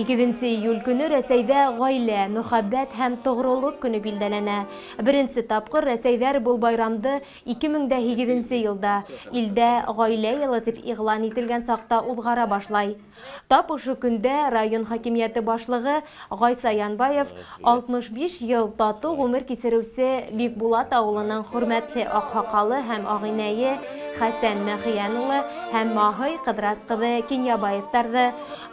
8 июль көнө Рәсәйҙә ғаилә, мөхәббәт һәм тоғролоҡ көнө билдәләнә. Беренсе тапҡыр рәсәйҙәр был байрамды 2008 йылда илдә ғаилә йылы тип иғлан ителгән саҡта уҙғара башлай. Тап ошо көндә район хакимиәте башлығы Ғайса Янбаев 65 йыл татыу ғүмер кисереүсе Бикбулат ауылының хөрмәтле аҡһаҡалы һәм ағинәйе Хәсән Мәхиән улы һәм Маһый Ҡыҙырас ҡыҙы Кинйәбаевтарҙы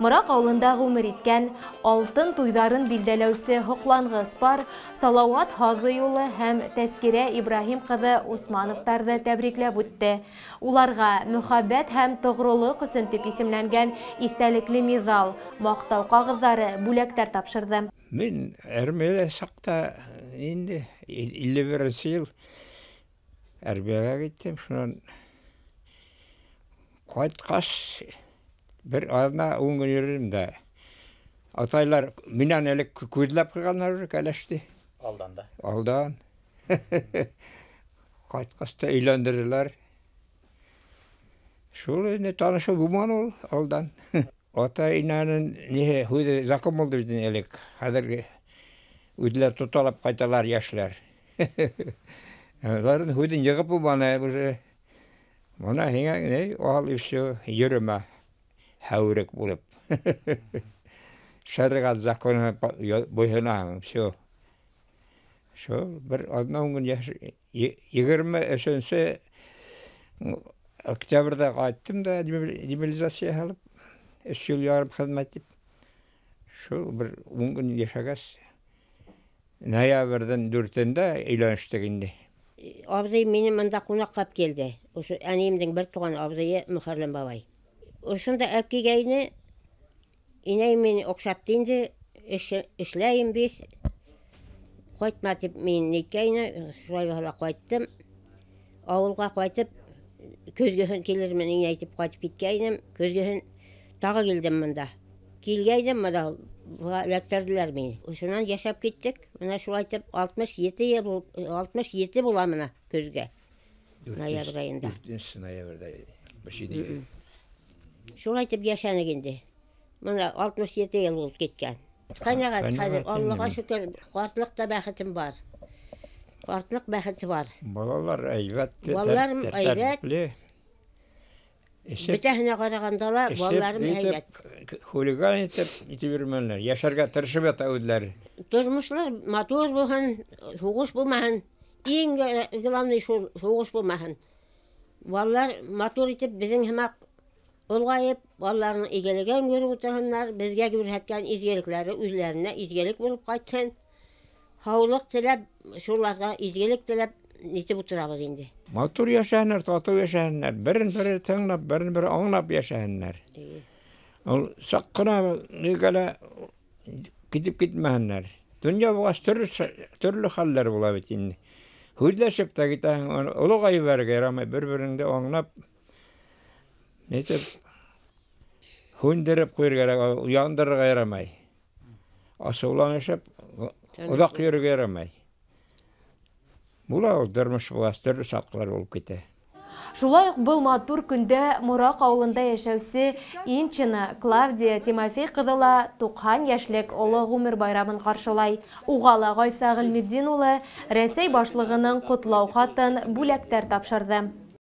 Мораҡ ауылында ғүмер иткән алтын туйҙарын билдәләүсе һоҡланғыс пар Салауат Һаҙый улы һәм Тәскирә Ибраһим ҡыҙы Усмановтарҙы тәбрикләп үтте. Уларға мөхәббәт һәм тоғролоҡ өсөн тип исемләнгән иҫтәлекле миҙал, маҡтау ҡағыҙҙары, бүләктәр тапшырҙы. Мин әрмиәлә саҡта инде 51 йыл әрмиәгә киттем, шунан ҡайтҡас бер аҙна 10 көн йөрөнөм дә. Атайлар минән элек күҙләп ҡуйғандар уже кәләште. Алдан да. Алдан. Ҡайтҡас та өйләндерҙеләр. Шул инде танышыу булманы ул алдан. Ата-инәнең ниһе һүҙе закон булды бит инде элек. Хәҙерге үҙләр тоталап ҡайталар йәшләр. Уларҙың һүҙен йығып булманы уже. Бына һиңә ни, ал и всё, йөрөмә һәүрек булып. Шәриғәт законына буйһонаһың, всё. Шул бер аҙна 10 көн 23 октябрҙә ҡайттым да демобилизация һалып, 3 йыл ярым хеҙмәт итеп. Шул бер 10 көн йәшәгәс, ноябрҙең 4-ндә өйләнештек инде. Абзый мине мында ҡунаҡҡа алып килде. Ошо әнейемдең бер туған абзыйы Мөхәрләм бабай. Ошонда алып килгәйне, инәй мине оҡшатты инде, эшләйем бит. Ҡайтма тип мин ниткәйне, шулай булһа ла ҡайттым. Ауылға ҡайтып, көҙгөһөн килермен инәй тип ҡайтып киткәйнем. Көҙгөһөн тағы килдем мында. Килгәйнем, мында быға эләктерҙеләр мине. Ошонан йәшәп киттек. Мына шулай итеп 67 йыл булып, 67 була мына көҙгә. Ноябрь айында. 4 ноябрҙә 7 йыл. Шулай итеп йәшәнек инде. Мына 67 йыл булып киткән. Ҡәнәғәт, хәҙер Аллаға шөкөр, ҡартлыҡ та бәхетем бар. Ҡартлыҡ бәхете бар. Балалар әйбәт, Балаларым әйбәт. тәртипле. Бөтәһенә ҡарағанда ла балаларым әйбәт. Хулиган итеп итеп йөрөмәнеләр. Йәшәргә тырышып ята үҙләре. Тормошлар матур булһын, һуғыш булмаһын. Иң главный шул һуғыш булмаһын. Балалар матур итеп беҙҙең һымаҡ олғайып, балаларының игелеген күреп ултырһыннар, беҙгә күрһәткән изгелекләре үҙләренә изгелек булып ҡайтһын. Һаулыҡ теләп, шуларға изгелек теләп нитеп ултырабыҙ инде. Матур йәшәһеннәр, татыу йәшәһеннәр, берен-бере тыңлап, берен-бере аңлап йәшәһеннәр. Ул саҡ ҡына нигә лә китеп китмәһеннәр. Донъя булғас төрлө хәлләр була бит инде. Һүҙләшеп тә китәһең, олоға ебәрергә ярамай, бер-береңде аңлап, нитеп һүндереп ҡуйырға кәрәк, яндырырға ярамай. Асыуланышып, оҙаҡ йөрөргә ярамай. Була ул тормош булғас, төрлө саҡлар булып китә. Шулай уҡ был матур көндә Мораҡ ауылында йәшәүсе Инчина Клавдия Тимофей ҡыҙы ла 90 йәшлек оло ғүмер байрамын ҡаршылай. Уға ла Ғайса Ғилметдин улы Рәсәй башлығының ҡотлау хатын, бүләктәр тапшырҙы.